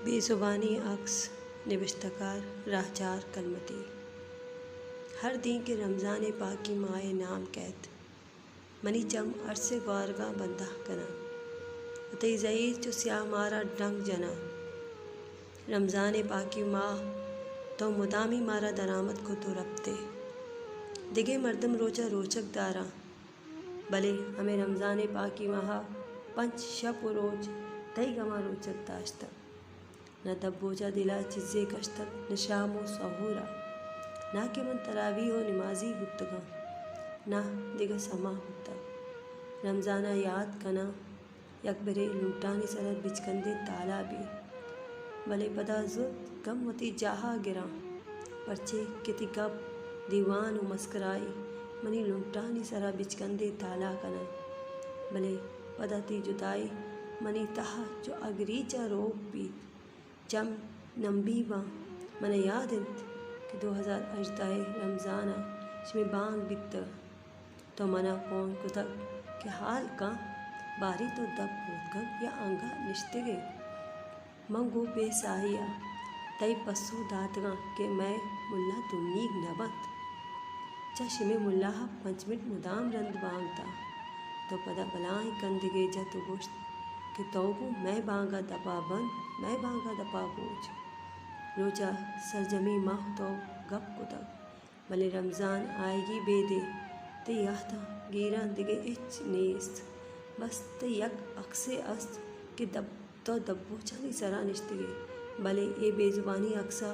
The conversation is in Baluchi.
بے زبانی عکس، نبشتہ کار راہچار کلمتی۔ ہر دیں کہ رمضان ءِ پاکی ماہ ءِ نام کئیت، منی چم ارس ءِ گوارگاں بندہ کناں ءُ تئی زہیر چو سیاہ مارا ڈنگ جناں۔ رمضان ءِ پاکی ماہ، تو مدامی مارا درآمد کت ءُ رپت ئے۔ دگہ مردم روچ ءَ روچگ داراں، بلے ہمے رمضان ءِ پاکی ماہ ءَ پنچ شپ ءُ روچ تئی گماں روچگ داشتگ۔ نہ دبوچ ءَ دل ءَ چیزے کشتگ، نہ شام ءُ سہور ءَ۔ نہ کہ من تراویح ءُ نمازی بوتگاں، نہ دگہ سما بوتگ۔ رمضان ءَ یات کناں، یک برے لنٹانی سرا بچکندے تالابے، بلے پدا زوت گم وتی جاہ ءَ گراں، پرچے کہ تئی گپ، دیوان ءُ مسکرائی منی لنٹانی سرا بچکندے تالا کناں، بلے پدا تئی جتائی منی تہ ءَ چو اگریچ ءَ روک بیت۔ چم نمبی باں۔ من ءَ یات انت کہ دو ہزار ہژدہ ءِ رمضان ءَ شمے بانگ بیتگ۔ تو من ءَ پون کتگ کہ ہال کن، باریں تو دپ بوتگ یا انگہ نشتگ ئے؟ من گوں بے ساہی ءَ تئی پسو داتگاں کہ مئے ملا دمیگ نہ بنت۔ چہ شمے ملا ءَ پنچ منٹ مدام رند بانگ دات۔ تو پدا بلاہیں کندگے جت ءُ گوشت کہ تو گوں مئے بانگ ءَ دپ ءَ بند، مئے بانگ ءَ دپ ءَ بوج۔ روچ ءَ سرجمیں ماہ تو گپ کتگ، بلے رمضان آیگی بیدے تئی یاتاں گیراں دگہ ہچ نیست۔ بس تئی یک عکسے است کہ دپ تو دبوچانی سرا نشتگ ئے، بلے اے بے زبانی عکس ءَ